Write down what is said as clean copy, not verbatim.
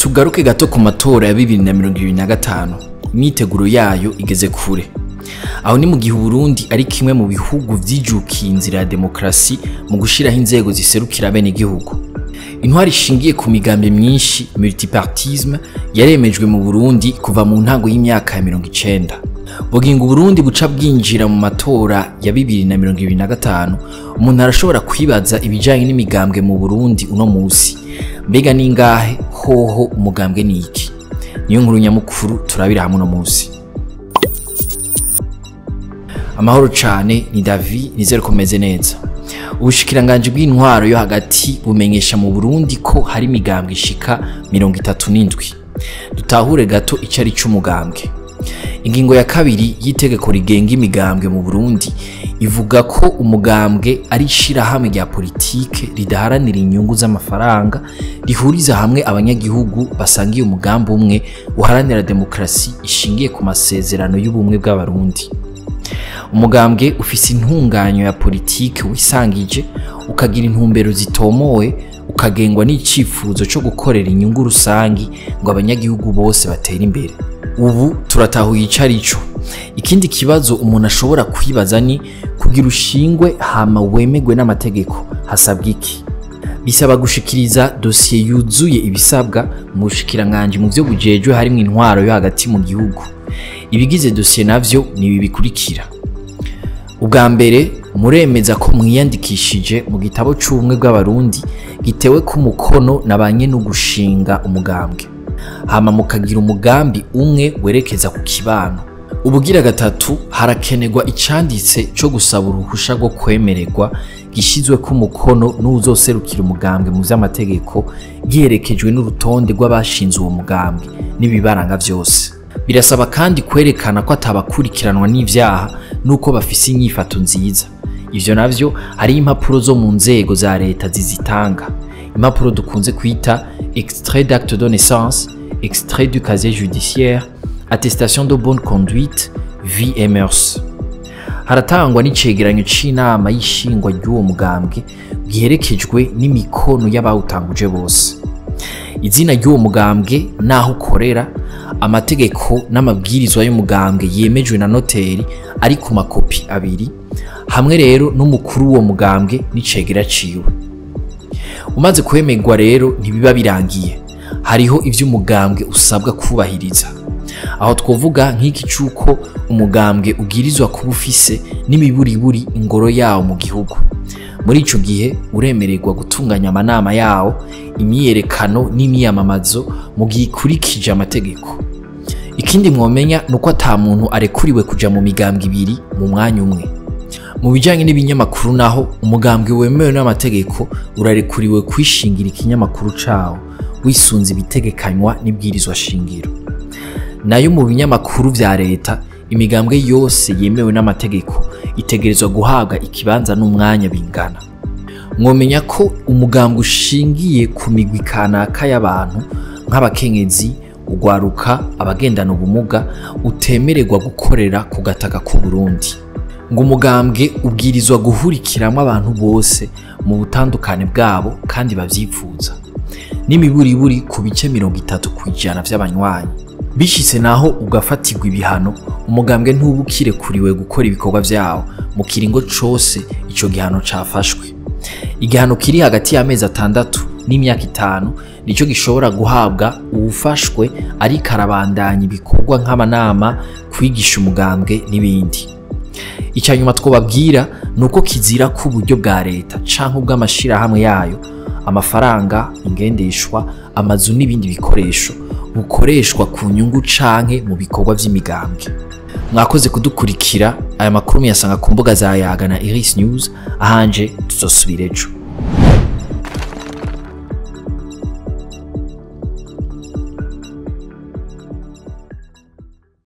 Tugaruke gato ku matora ya 2025. Imyiteguro yayo igeze kure. Aho ni mu gihe Burundi ari kimwe mu bihugu vyijukiye inzira ya demokrasi mu gushiraho inzego ziserukira bene igihugu. Intwari ishingiye ku migambi myinshi, multipartisme, yaremejwe mu Burundi kuva mu ntango y'imyaka ya 90. Bugingo Burundi buca bwinjira mu matora ya 2025, umuntu arashobora kwibaza ibijanye n'imigambwe mu Burundi uno musi. Mbega ningahe hoho umugambwe ni iki? Niyo nkuru nyamukuru turabira hamwe uno musi. Amahoro cane, ni Davi, nizere ko meze neza. Ubushikiranganje bw'intwaro yo hagati bumenyesha mu Burundi ko hari imigambwe ishika 37. Dutahure gato icari c'umugambwe. Ingingo ya kabiri y'itegeko rigenga imigambwe mu Burundi ivuga ko umugambwe ari ishirahamwe rya politike ridaharanira inyungu z'amafaranga, rihuriza hamwe abanyagihugu basangiye umugambi umwe uharanira demokrasi ishingiye ku masezerano y'ubumwe bw'Abarundi. Umugambwe ufise intunganyo ya politike wisangije, ukagira intumbero zitomowe, ukagengwa n'icifuzo co gukorera inyungu rusangi ngo abanyagihugu bose batere imbere. Ubu turatahuye icarico. Ikindi kibazo umuntu ashobora kwibaza ni kugira ushingwe hama wemegwe n'amategeko hasabwa iki? Bisaba gushikiriza dosiye yuzuye ibisabwa mu bushikiranganje mu vyo bujejwe harimwo intwaro yo hagati mu gihugu. Ibigize dosiye navyo ni ibi bikurikira. Ubwa mbere, muremeza ko mwiyandikishije mu gitabo c'ubumwe bw'Abarundi gitewe ku mukono na ba nyene ugushinga umugambwe, hama mukagira umugambi umwe werekeza ku kibano. Ubugira gatatu, harakenerwa icanditse co gusaba uruhusha rwo kwemererwa gishizwe ku mukono n'uwuzoserukira umugambwe mu vy'amategeko, giherekejwe n'urutonde rw'abashinze uwo mugambwe n'ibibaranga vyose. Birasaba kandi kwerekana ko atabakurikiranwa n'ivyaha nuko bafise inyifato nziza. Ivyo navyo hari impapuro zo mu nzego za leta zizitanga. Impapuro dukunze kwita extrait d'acte de naissance, extrait du casier judiciaire, attestation de bonne conduite, vie et mœurs. Haratangwa n'icegeranyo c'inama y'ishingwa ry'uwo mugambwe giherekejwe n'imikono y'abawutanguje bose. Izina ry'uwo mugambwe n'aho ukorera, amategeko n'amabwirizwa y'umugambwe yemejwe na noteri ari ku makopi abiri, hamwe rero n'umukuru w'uwo mugambwe n'icegera ciwe. Umaze kwemerwa rero ntibiba birangiye, hariho ivyo umugambwe usabwa kubahiriza. Aho twovuga nk'iki c'uko umugambwe ubwirizwa kuba ufise n'imiburiburi ingoro yawo mu gihugu. Muri ico gihe uremererwa gutunganya amanama yawo, imyiyerekano n'imyiyamamazo mu gihe ikurikije amategeko. Ikindi mwomenya nuko ata muntu arekuriwe kuja mu migambwe ibiri mu mwanya umwe. Mu bijanye n'ibinyamakuru naho, umugambwe wemewe n'amategeko urarekuriwe kwishingira ikinyamakuru cawo wisunze ibitegekanywa n'ibwirizwa shingiro. Nayo mu binyamakuru vya leta, imigambwe yose yemewe n'amategeko itegerezwa guhabwa ikibanza n'umwanya bingana. Mwomenya ko umugambwe ushingiye ku migwi kanaka y'abantu nk'abakenyezi, ugwaruka, abagendana ubumuga utemererwa gukorera ku gataka k'u Burundi. Ngo umugambwe ubwirizwa guhurikiramwo abantu bose mu butandukane bwabo kandi bavyifuza, n'imiburiburi ku bice 30% vy'abanywanyi. Bishitse naho ugafatirwa ibihano, umugambwe ntuba ukirekuriwe gukora ibikorwa vyawo mu kiringo cose ico gihano cafashwe. Igihano kiri hagati y'amezi 6 n'imyaka 5 nico gishobora guhabwa uwufashwe ariko arabandanya ibikorwa nk'amanama, kwigisha umugambwe n'ibindi. Icanyuma twobabwira nuko kizira ko uburyo bwa leta canke ubw'amashirahamwe yayo, amafaranga, ingendeshwa, amazu n'ibindi bikoresho bukoreshwa ku nyungu canke mu bikorwa vy'imigambwe. Mwakoze kudukurikira. Aya makuru muyasanga ku mbuga za Yaga na Iris News. Ahanje tuzosubira ejo.